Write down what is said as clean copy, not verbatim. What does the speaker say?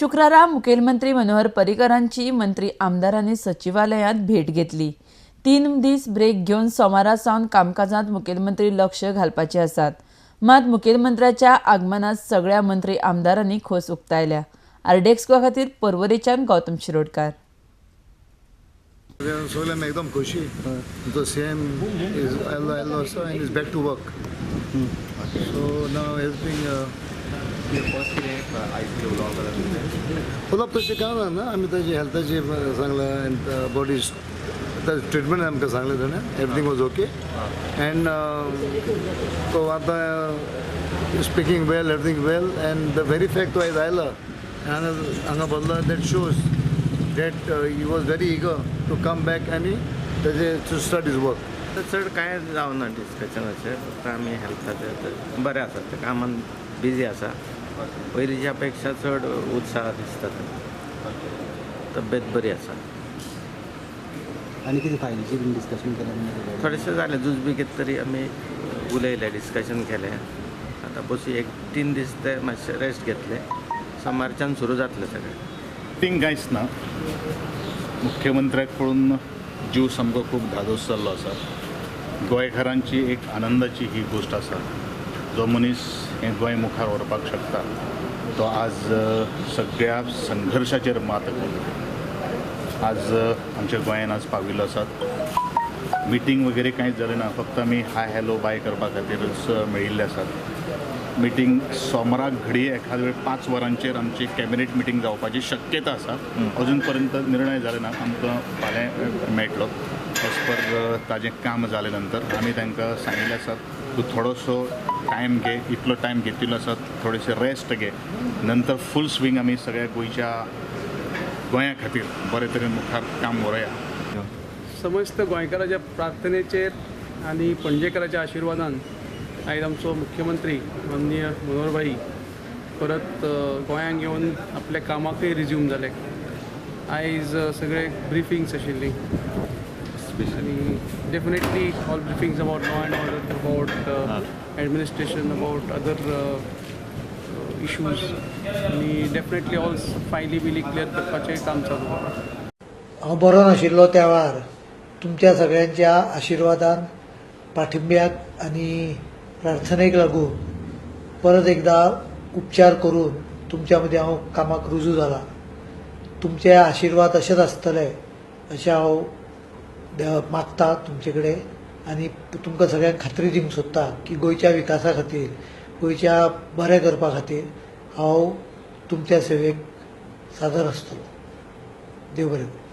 शुक्रारा मुखेलमंत्री मनोहर पर्रीकरांची मंत्री आमदारांनी सचिवालयांत भेट घेतली. 3 दीस ब्रेक घेवन सोमारा सावन कामकाजांत मुखेलमंत्री लक्ष घालपाचे आसात. मात मुखेलमंत्र्याच्या आगमनात सगळ्या मंत्री आमदारांनी खोस उक्तायल्या. आरडीएक्स गोवा खातीर पर्वरेच्यान गौतम शिरोडकार. सगळ्यांना एकदम खुशी. तो CM is also and is back to work. So now helping. उलोवप तशें कांय ना, आमी ताजी हेल्थाची सांगलां एंड बॉडी ट्रिटमेंट आमकां सांगलें ताणें. एवरीथींग वॉज ओके एंड तो आतां speaking well, everything well and the very fact तो आयज आयला हांगा हांगा बसला, that shows that he was very eager to come back आनी ताजे टू स्टार्ट his work. चड कांय जावना डिस्कशनाचेर, फक्त आमी हेल्थाचेर बरें आसा, ते कामान बिजी आसा. पयलींच्या पेक्षा चड उत्साह दिसता, तब्येत बरी आसा. आनी कितें फायलीचें बीन डिस्कशन केलें? थोडेशें जालें, जुजबी कितें तरी आमी उलयले, डिस्कशन केलें. आतां बसून 1-3 दीस ते मातशें रेस्ट घेतले, सोमारच्यान सुरू जातलें सगळें. मिटींग कांयच ना. मुख्यमंत्र्याक पळोवन जीव सामको खूब धादोस जाल्लो आसा. गोंयकारांची एक आनंदाची ही गोश्ट आसा. जो मनीस हें गोंय मुखार व्हरपाक शकता तो आज सगळ्या संघर्शाचेर मात करून आज आमच्या गोंयान आज पाविल्लो आसात. मिटींग वगैरे कांयच जालें ना, फक्त आमी हाय हॅलो बाय करपा खातीरच मेळिल्ले आसात. मिटींग सोमाराक घडये एखाद वेळ 5 वरांचेर आमची कॅबिनेट मिटींग जावपाची शक्यता आसा. अजून पर्यंत निर्णय जाले ना, आमकां फाल्यां मेळटलो. एज पर ताजें काम जाले नंतर आमी तांकां सांगिल्लें आसा, तूं थोडोसो टायम घे, इतलो टायम घेतिल्लो आसा, थोडेशें रेस्ट घे, नंतर फूल स्विंग आमी सगळ्या गोंयच्या गोंया खातीर बरे तरेन मुखार काम व्हरुया. समस्त गोंयकाराच्या प्रार्थनेचेर आनी पणजेकाराच्या आशिर्वादान आयज आमचो मुख्यमंत्री माननीय मनोहरभाई परत गोंयांक येवन आपल्या कामाकय रिज्यूम जाले. आयज सगळे ब्रिफिंग्स आशिल्ली आनी definitely all briefings about law and order, about administration, about other issues आनी डेफिनेटली ऑल फायली बिली क्लियर करपाचें काम चालू आसा. हांव बरो नाशिल्लो त्या वेळार तुमच्या सगळ्यांच्या आशिर्वादान, पाठिंब्याक आनी प्रार्थनेक लागून परत एकदा उपचार करून तुमच्या मदीं हांव कामाक रुजू जाला. तुमचे आशिर्वाद अशेच आसतले अशें हांव मागता तुमचे कडेन आनी तुमकां सगळ्यांक खात्री दिवंक सोदता की गोंयच्या विकासा खातीर, गोंयच्या बरें करपा खातीर हांव तुमच्या सेवेक सादर आसतलो. देव बरें करूं.